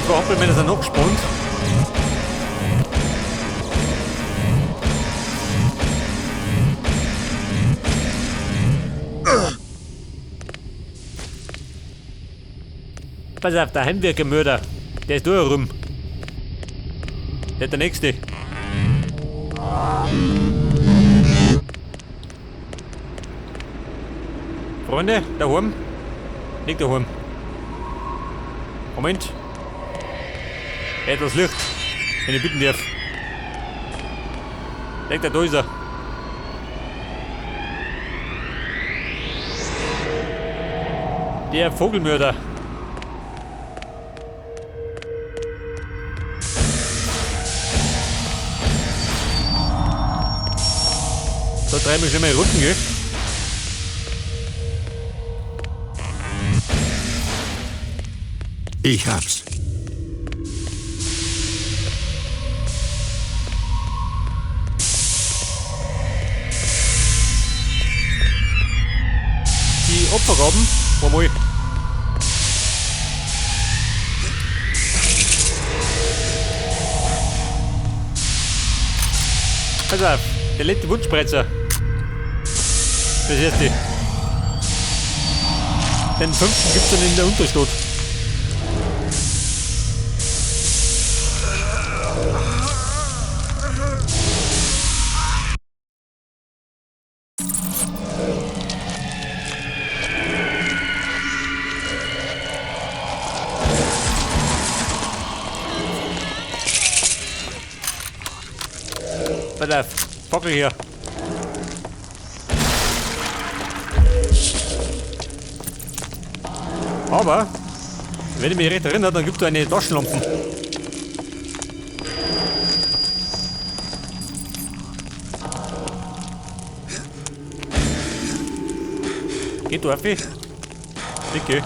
Die zwei Hampelmänner sind nachgespannt. Pass auf, der Heimwerkermörder. Der ist da herum. Der ist der Nächste. Freunde, daheim. Nicht daheim. Moment. Etwas Licht, wenn ich bitten darf. Legt der da ist er. Der Vogelmörder. Da treiben wir schon mal Runden, gell? Ich hab's. Die Opfergaben, war mal. Pass auf, der letzte Wunschspreizer. Das erste. Den fünften gibt's dann in der Unterstadt. Pass auf, Fackel hier. Aber, wenn ich mich recht erinnere, dann gibt es eine Taschenlampe. Geht du auf? Dicke.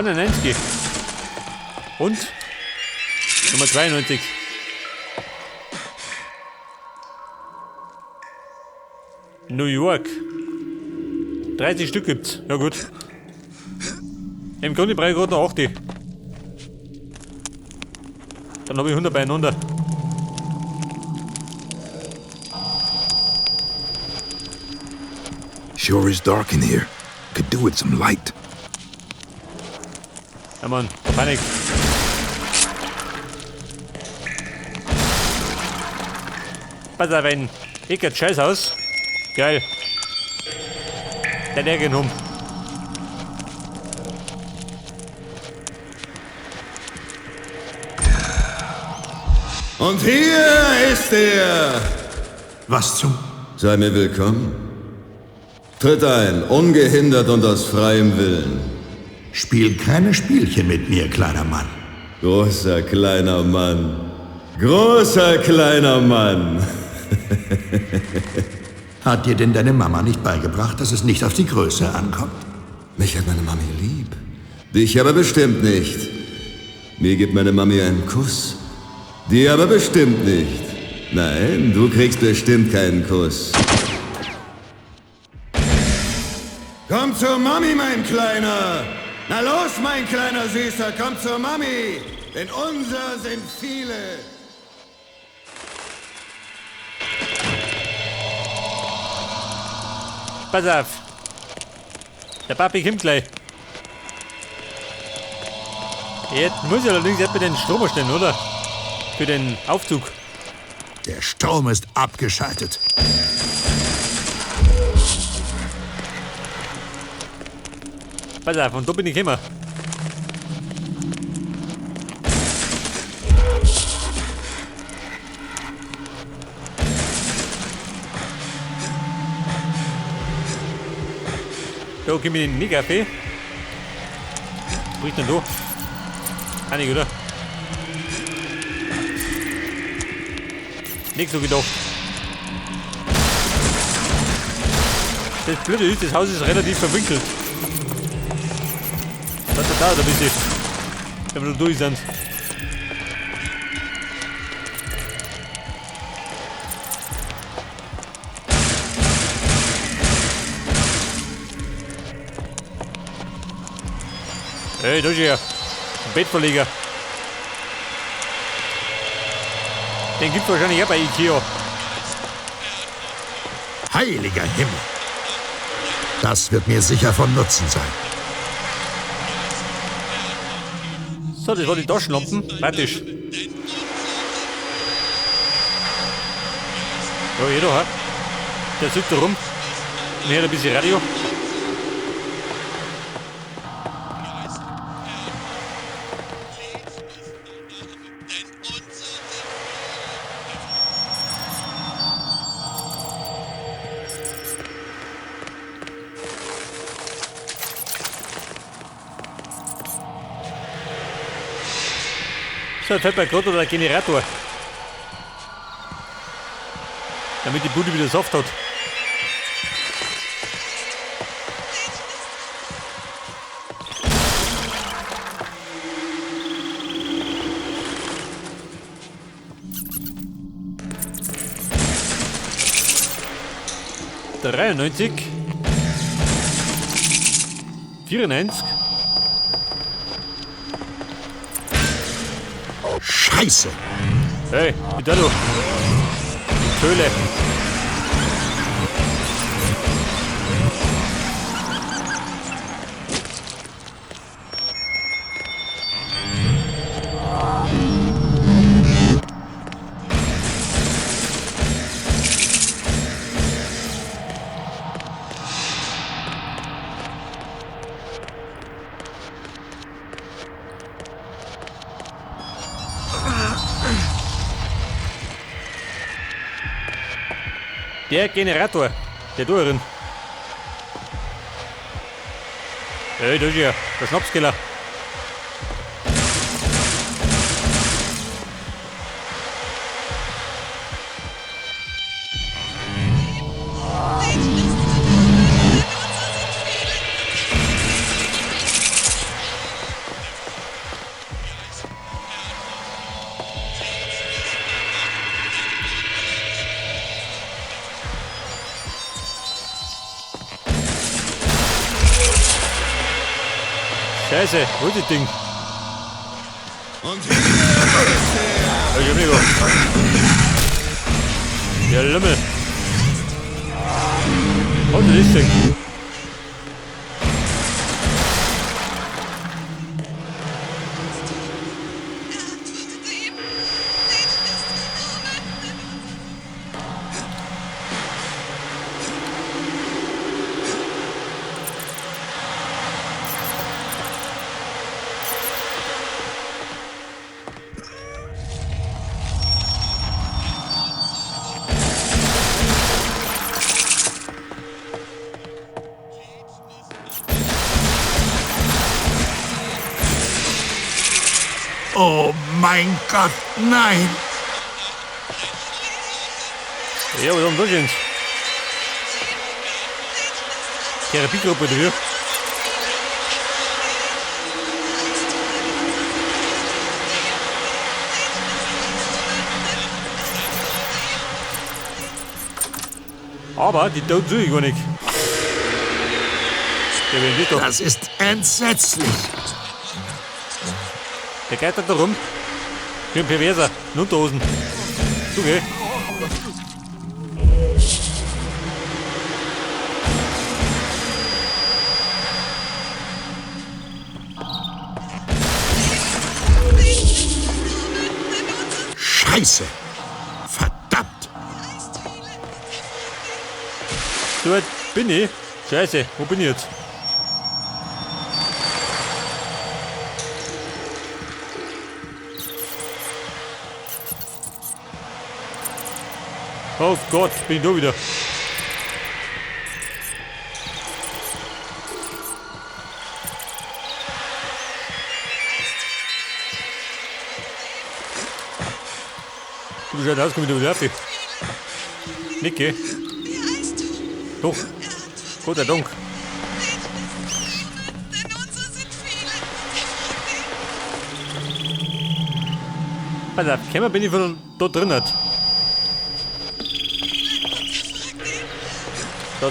91. Und Nummer 92. New York. 30 Stück gibt's. Ja gut. Im Grunde brauche ich gerade noch 80. Dann habe ich 100 beieinander. Sure is dark in here. Could do with some light. Ja Mann, keine Panik. Pass auf, ein Eckert Scheißhaus. Geil. Der Ärger um. Und hier ist er! Was zum... Sei mir willkommen. Tritt ein, ungehindert und aus freiem Willen. Spiel keine Spielchen mit mir, kleiner Mann. Großer kleiner Mann. Großer kleiner Mann. Hat dir denn deine Mama nicht beigebracht, dass es nicht auf die Größe ankommt? Mich hat meine Mami lieb. Dich aber bestimmt nicht. Mir gibt meine Mami einen Kuss. Dir aber bestimmt nicht. Nein, du kriegst bestimmt keinen Kuss. Komm zur Mami, mein Kleiner! Na los, mein kleiner Süßer, komm zur Mami! Denn unser sind viele! Pass auf. Der Papi kommt gleich. Jetzt muss ich allerdings erstmal den Strom stellen, oder? Für den Aufzug. Der Strom ist abgeschaltet. Pass auf, und da bin ich immer. Da komme ich in den Kaffee. Bricht denn da? Einig, oder? Nicht so gedacht. Das Blöde ist, das Haus ist relativ verwinkelt. Das dauert ein bisschen, wenn wir da durch sind. Hey, da ist er. Ein Bettverleger. Den gibt's wahrscheinlich auch bei Ikea. Heiliger Himmel! Das wird mir sicher von Nutzen sein. So, das war die Taschenlampen. Praktisch. Ja, jeder hat. Der sitzt da rum. Und hört ein bisschen Radio. So, jetzt fällt mir gerade der Generator. Damit die Bude wieder Saft hat. 93, 94. Scheiße! Hey, wie da du? Höhle. Der Generator, der da drin. Hey, da ist ja der Schnapskeller. Scheiße, wo ist das Ding? Und hier ist er! Hey, amigo. Ja, Lümmel. Oh, das ist Ding. Oh mein Gott, nein! Ja, was haben wir da denn? Therapiegruppe oder wie? Aber die taugt ich gar nicht. Der will nicht doch. Das ist entsetzlich! Der geistert da rum. Wie ein Perverser. In Unterhosen. Okay. Scheiße! Verdammt! So weit bin ich. Scheiße, wo bin ich jetzt? Oh Gott, bin ich da wieder. Du bist halt rausgekommen, du wieder. Niki. Doch. Gott sei Dank. Pass auf, gekommen bin ich von da drin. Da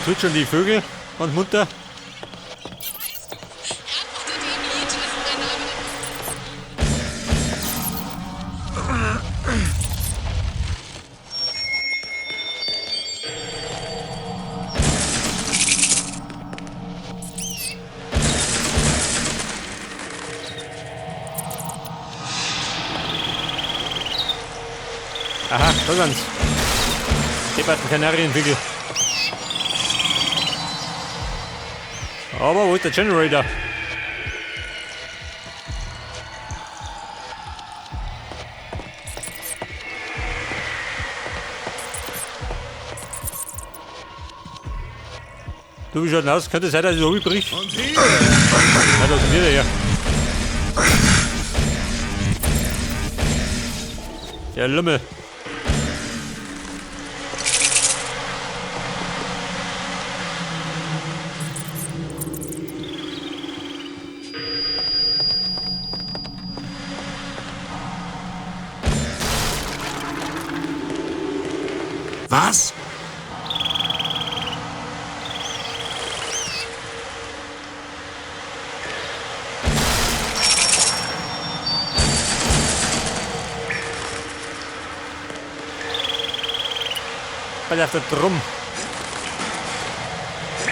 zwitschern die Vögel und munter. Aha, da sind's. Die beiden Kanarienvögel. Aber wo ist der Generator? Du, wie schaut denn aus? Könnte es sein, dass ich so übrig? Ja, da sind wir her. Der Lümmel. Was? Pass auf, da drum.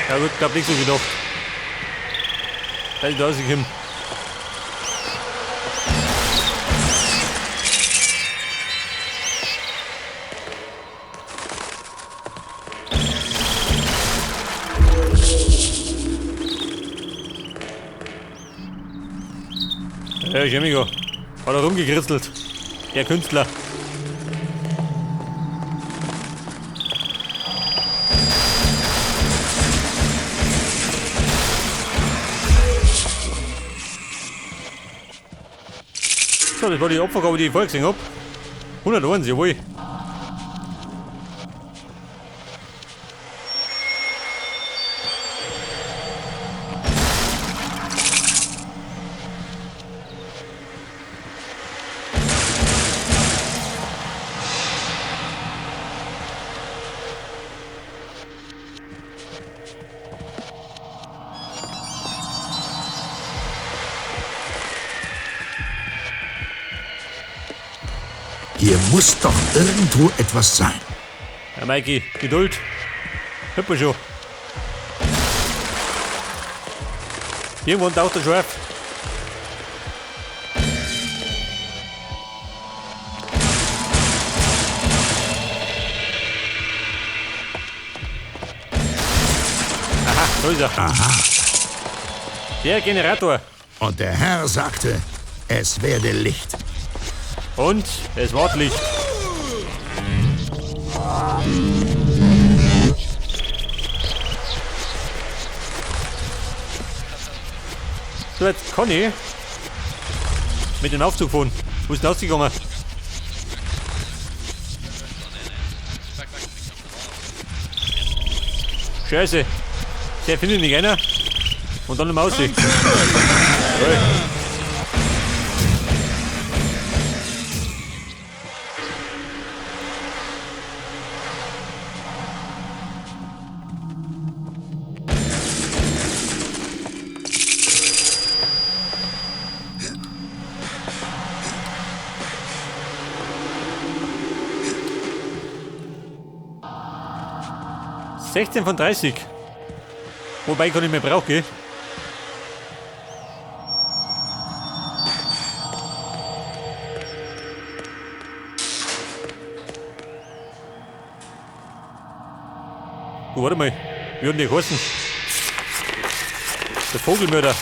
Ja gut, glaub nicht so gedacht. Da ist da rausgekommen. Ja, Chemiker. Hat er rumgekritzelt. Der Künstler. So, das war die Opfergabe, die ich vorher gesehen hab. 101, jawohl. Hier muss doch irgendwo etwas sein. Ja, Mikey, Geduld. Hört man schon. Irgendwann taucht der schon auf. Aha, da ist er. Aha. Der Generator. Und der Herr sagte, es werde Licht. Und es ward Licht. So, jetzt kann ich mit dem Aufzug fahren. Wo ist denn ausgegangen? Scheiße. Der findet nicht einer. Und dann im Aussicht. Hey. 16 von 30. Wobei ich gar nicht mehr brauche, gell? Oh, warte mal. Wie hat denn der geheißen? Der Vogelmörder.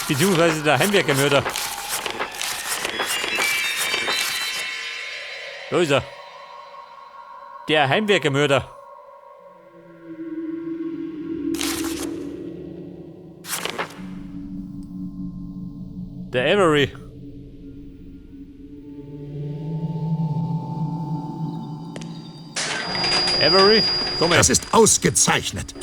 Beziehungsweise der Heimwerkermörder. Da ist er. Der Heimwerkermörder. Der Avery. Avery, komm her. Das ist ausgezeichnet.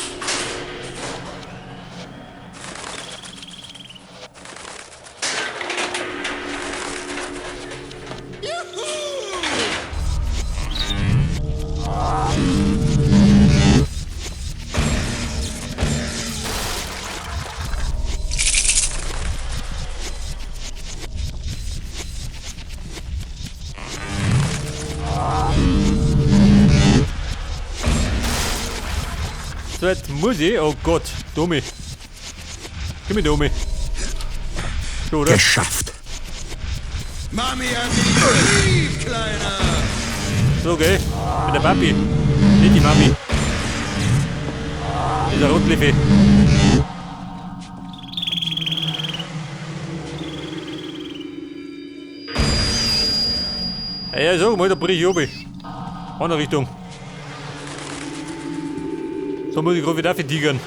So, jetzt muss ich. Oh Gott, Domi. Gib mir Domi. So, oder? Geschafft. Mami hat dich lieb, Kleiner. So, okay. Mit der Papi. Nicht die Mami. Dieser Rotliffy. Ja, ja, sag mal, da brich ich runter. Andere Richtung. So muss ich gerade wieder vertigern.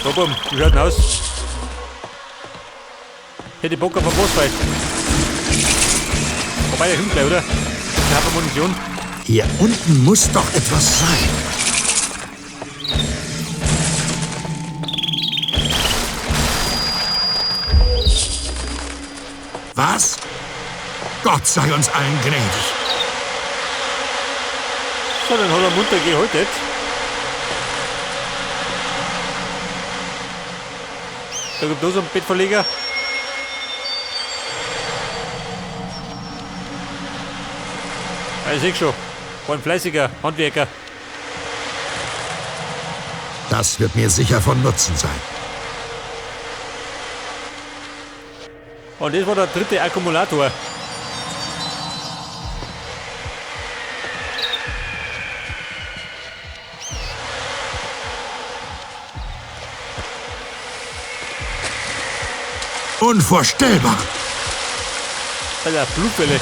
So, bumm, wie schaut denn aus? Hätte Bock auf einen Bossfight. Wobei, der kommt gleich, oder? Ich habe Munition. Hier unten muss doch etwas sein. Was? Gott sei uns allen gnädig. So, dann hat er munter gehalten. Da gibt es noch so einen Bettverleger. Ah, ich seh schon. War ein fleißiger Handwerker. Das wird mir sicher von Nutzen sein. Und das war der dritte Akkumulator. Unvorstellbar! Alter, Blutwelle.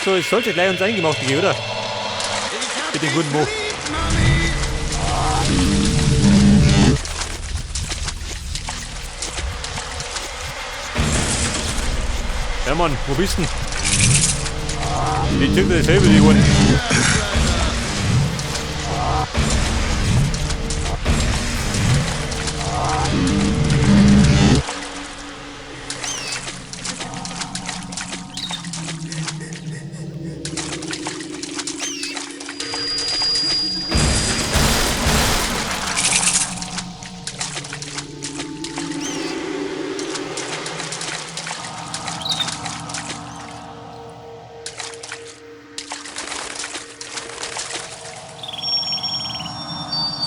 So, es sollte gleich uns eingemacht gehen, oder? Mit dem guten Mo. Ja Mann, wo bist denn? Die zückt dasselbe, die Uhren.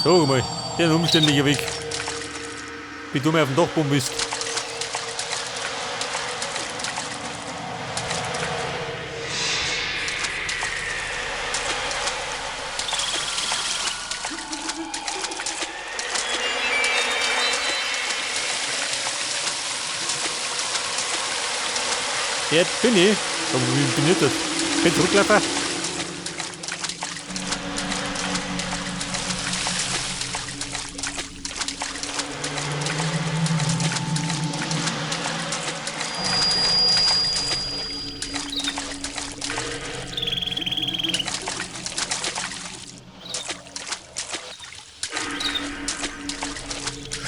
So, mal, der ist ein umständlicher Weg. Wie du mir auf dem Dachboden bist. Jetzt bin ich. Aber wie bin ich das? Bin zurückgelaufen.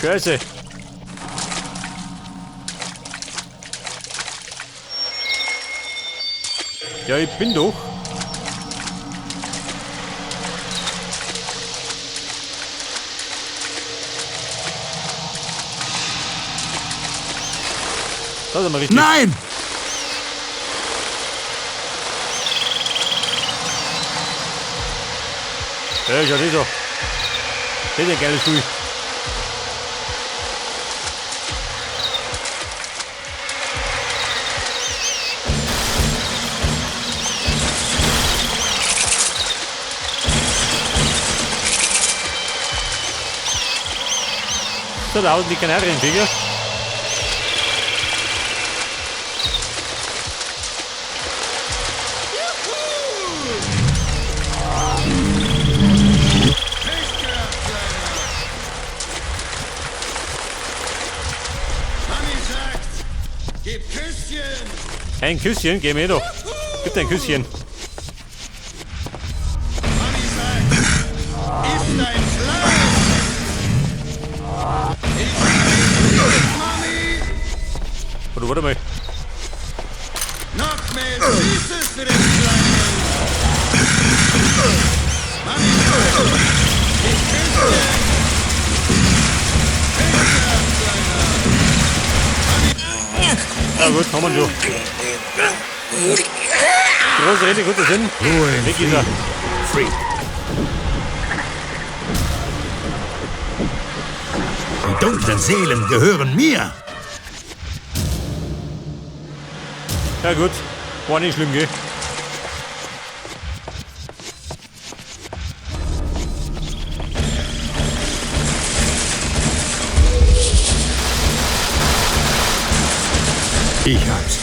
Scheiße. Ja, ich bin doch. Das ist aber richtig. Nein! Ja, schau das so. Das ist ein geiles Spiel. So, da hauen die Kanarienvögel. Ein Küsschen, geh mir doch. Gib ein Küsschen. Mami sagt, iss dein Fleisch. Ich sag, Mami. Oder warte mal. Noch mehr Süßes für den Kleinen. Mami sagt, ich küsse dich. Ja gut, haben wir schon. Große Rede, guter Sinn. Weg ist er. Freak. Die dunklen Seelen gehören mir. Ja gut, war nicht schlimm, gell? Ich hab's